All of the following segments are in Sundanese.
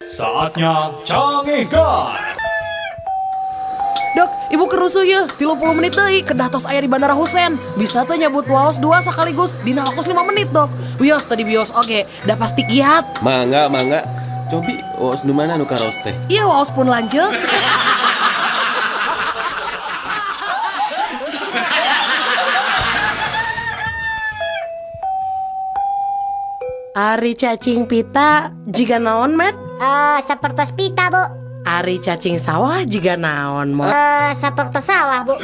Saatnya Cangehgar. Dok, ibu kerusuh ya, 30 menit deui kedah tos aya di Bandara Husein. Bisa teh nyabut waos dua sekaligus dina waktu 5 menit, Dok. Wios tadi bios oge, dah pasti kiat. Mangga, mangga. Cobi waos nu mana nu karaos teh? Iya, waos pun lanjut. Ari cacing pita jiga naon, Met? Sapertos pita, Bu. Ari cacing sawah jiga naon, Mot? Sapertos sawah, Bu.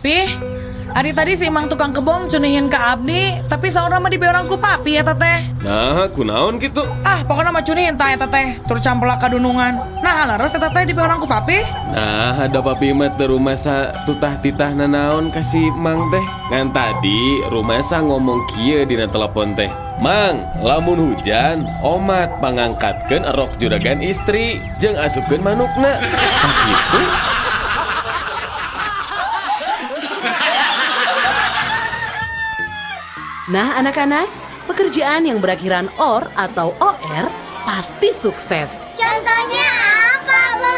Pih, ari tadi si Mang tukang kebon cunihin ke abdi, tapi saurna mah dibeorang ku papi eta teh. Nah, kunaon gitu? Ah, pokoknya mah cunihin tah eta teh, tur campelak kadunungan. Nah, leres eta teh dibeorang ku papi. Nah, ada papi mah teu rumasa tutah titah nanaon ka si Mang teh. Ngan tadi rumasa ngomong kieu dina telepon teh. Mang, lamun hujan, omat pangangkatkeun erok juragan istri jeung asupkeun manukna. Sakitu. Nah anak-anak, pekerjaan yang berakhiran OR atau OR pasti sukses. Contohnya apa, Bu?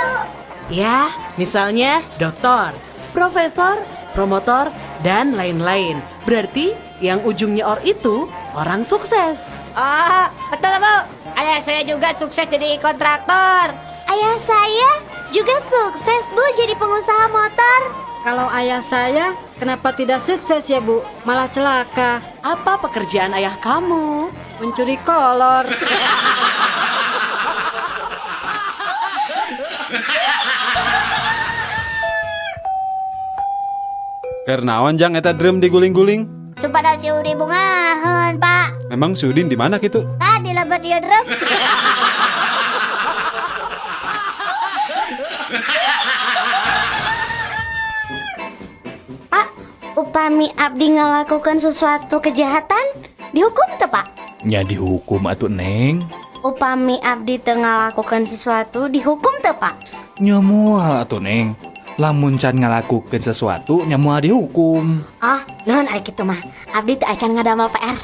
Ya, misalnya doktor, profesor, promotor, dan lain-lain. Berarti yang ujungnya OR itu orang sukses. Oh, betul, Bu. Ayah saya juga sukses jadi kontraktor. Ayah saya juga sukses, Bu, jadi pengusaha motor. Kalau ayah saya, kenapa tidak sukses ya, Bu? Malah celaka. Apa pekerjaan ayah kamu? Mencuri kolor. Kernaon jang eta drum diguling-guling? Supada si Udin bungaheun, Pak. Memang si Udin di mana gitu? Tadi lebet ieu drum. Pak, upami abdi ngelakukan sesuatu kejahatan, dihukum teu, Pak? Nya dihukum atuh, Neng. Upami abdi teu ngalakukan sesuatu, dihukum teu, Pak? Nya moal atuh, Neng. Lamun can ngalakukeun sesuatu, nya moal dihukum. Oh, nuhun ari kitu mah. Abdi teu acan ngadamel PR.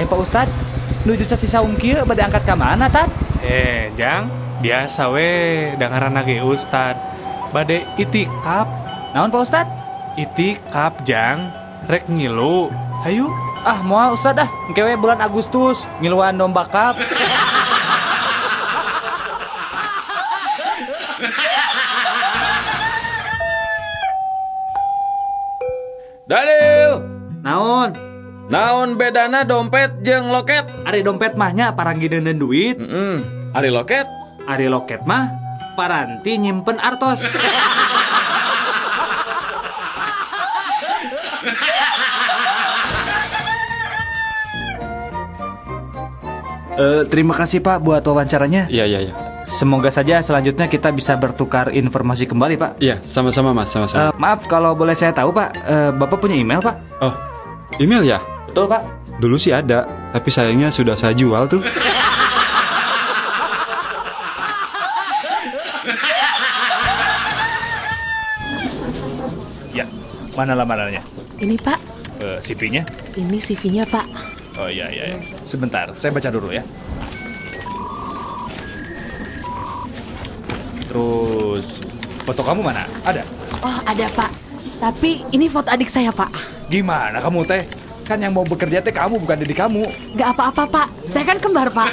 Pak Ustad, nuju sasi saum kieu bade angkat ka mana, Tad? Jang, biasa we dangaran ge Ustad. Bade itikaf. Naon Pak Ustad? Itikaf, Jang. Rek ngilu. Hayu. Ah, moal Ustad ah, engke we bulan Agustus ngiluan domba kap. Daniel, Naon? Naon bedana dompet jeung loket? Ari dompet mah nya paranggi deuneun duit. Ari loket? Ari loket mah paranti nyimpen artos. Terima kasih Pak buat wawancaranya. Iya, iya, iya. Semoga saja selanjutnya kita bisa bertukar informasi kembali Pak. Iya, sama-sama Mas, sama-sama. Maaf kalau boleh saya tahu Pak, Bapak punya email Pak? Oh, email ya? Betul Pak. Dulu sih ada, tapi sayangnya sudah saya jual tuh. Ya, mana lamarannya? Ini Pak, CV-nya? ini CV-nya Pak. Oh iya, iya, iya. Sebentar, saya baca dulu ya. Terus, foto kamu mana? Ada? Oh ada Pak, tapi ini foto adik saya Pak. Gimana kamu teh? Kan yang mau bekerja teh kamu, bukan diri kamu. Gak apa-apa Pak, saya kan kembar Pak.